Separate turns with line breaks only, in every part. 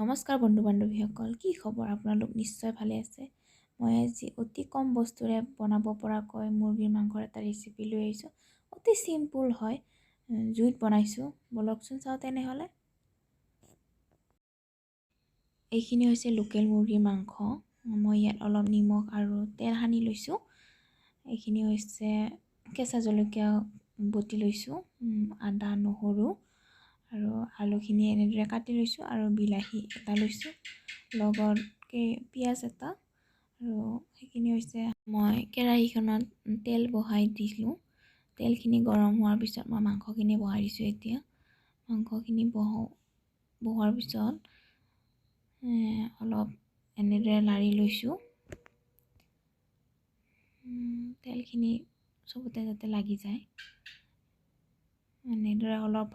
নমস্কাৰ বন্ধু বান্ধৱীসকল, কি খবৰ? আপোনালোক নিশ্চয় ভালে আছে। মই আজি অতি কম বস্তুৰে বনাব পৰাকৈ মুৰ্গীৰ মাংসৰ এটা ৰেচিপি লৈ আহিছোঁ। অতি চিম্পুল হয়, জুইত বনাইছোঁ। ব'লকচোন চাওঁ তেনেহ'লে। এইখিনি হৈছে লোকেল মুৰ্গীৰ মাংস। মই ইয়াত অলপ নিমখ আৰু তেল সানি লৈছোঁ। এইখিনি হৈছে কেঁচা জলকীয়া বটি লৈছোঁ, আদা নহৰু আৰু আলুখিনি এনেদৰে কাটি লৈছোঁ আৰু বিলাহী এটা লৈছোঁ, লগত পিঁয়াজ এটা। আৰু সেইখিনি হৈছে মই কেৰাহীখনত তেল বহাই দিলোঁ। তেলখিনি গৰম হোৱাৰ পিছত মই মাংসখিনি বহাই দিছোঁ। এতিয়া মাংসখিনি বহোৱাৰ পিছত অলপ এনেদৰে লাৰি লৈছোঁ, তেলখিনি চবতে যাতে লাগি যায়। এনেদৰে অলপ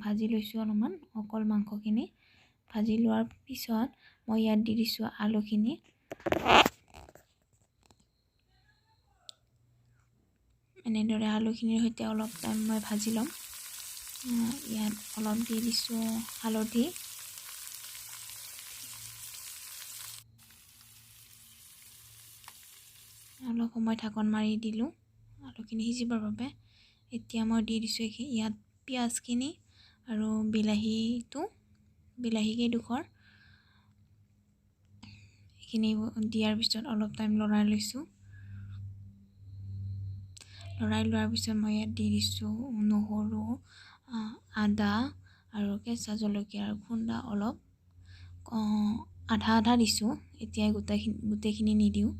ভাজি লৈছোঁ অলপমান অকল মাংসখিনি। ভাজি লোৱাৰ পিছত মই ইয়াত দি দিছোঁ আলুখিনি। এনেদৰে আলুখিনিৰ সৈতে অলপ টাইম মই ভাজি ল'ম। ইয়াত অলপ দি দিছোঁ হালধি, অলপ সময় ঢাকন মাৰি দিলোঁ আলুখিনি সিজিবৰ বাবে। এতিয়া মই দি দিছোঁ ইয়াত পিঁয়াজখিনি আৰু বিলাহীটো, বিলাহী কেইডোখৰ। এইখিনি দিয়াৰ পিছত অলপ টাইম লৰাই লৈছোঁ। লৰাই লোৱাৰ পিছত মই ইয়াত দি দিছোঁ নহৰু, আদা আৰু কেঁচা জলকীয়াৰ খুন্দা অলপ, আধা আধা দিছোঁ। এতিয়া গোটেইখিনি নিদিওঁ।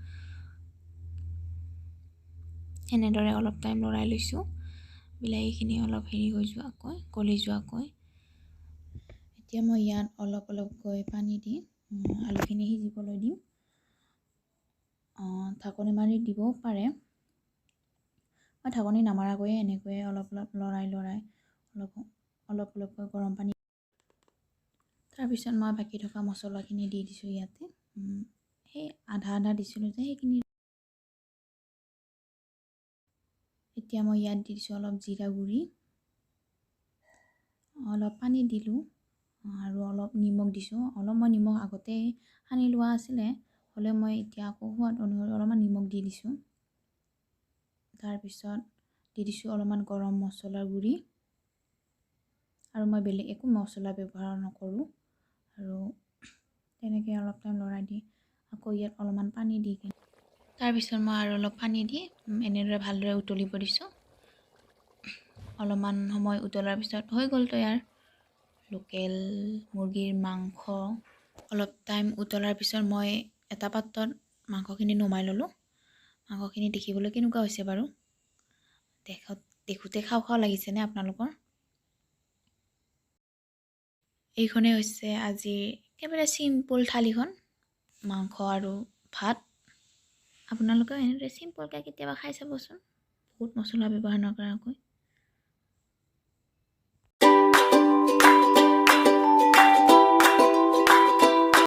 এনেদৰে অলপ টাইম লৰাই লৈছোঁ, বিলাহীখিনি অলপ হেৰি হৈ যোৱাকৈ, গলি যোৱাকৈ। এতিয়া মই ইয়াত অলপ অলপকৈ পানী দি আলুখিনি সিজিবলৈ দিম। ঢাকনি মাৰি দিবও পাৰে, মই ঢাকনি নামাৰাকৈয়ে এনেকৈয়ে অলপ অলপ লৰাই লৰাই অলপ অলপ অলপকৈ গৰম পানী। তাৰপিছত মই বাকী থকা মছলাখিনি দি দিছোঁ ইয়াতে। সেই আধা আধা দিছিলোঁ যে সেইখিনি। এতিয়া মই ইয়াত দি দিছোঁ অলপ জিৰা গুড়ি, অলপ পানী দিলোঁ আৰু অলপ নিমখ দিছোঁ। অলপ মই নিমখ আগতে সানি লোৱা আছিলে, হ'লেও মই এতিয়া আকৌ সোৱাদ অনুসৰি অলপমান নিমখ দি দিছোঁ। তাৰপিছত দি দিছোঁ অলপমান গৰম মছলাৰ গুড়ি, আৰু মই বেলেগ একো মছলা ব্যৱহাৰ নকৰোঁ। আৰু তেনেকৈ অলপ টাইম লৰাই দি আকৌ ইয়াত অলপমান পানী দি কিনে তাৰপিছত মই আৰু অলপ পানী দি এনেদৰে ভালদৰে উতলিব দিছোঁ। অলপমান সময় উতলাৰ পিছত হৈ গ'ল তৈয়াৰ লোকেল মুৰ্গীৰ মাংস। অলপ টাইম উতলাৰ পিছত মই এটা পাত্ৰত মাংসখিনি নমাই ল'লোঁ। মাংসখিনি দেখিবলৈ কেনেকুৱা হৈছে বাৰু? দেখোঁতে খাওঁ খাওঁ লাগিছেনে আপোনালোকৰ? এইখনেই হৈছে আজিৰ একেবাৰে চিম্পুল থালিখন, মাংস আৰু ভাত। আপোনালোকেও এনেদৰে চিম্পুলকৈ কেতিয়াবা খাই চাবচোন, বহুত মছলা ব্যৱহাৰ নকৰাকৈ।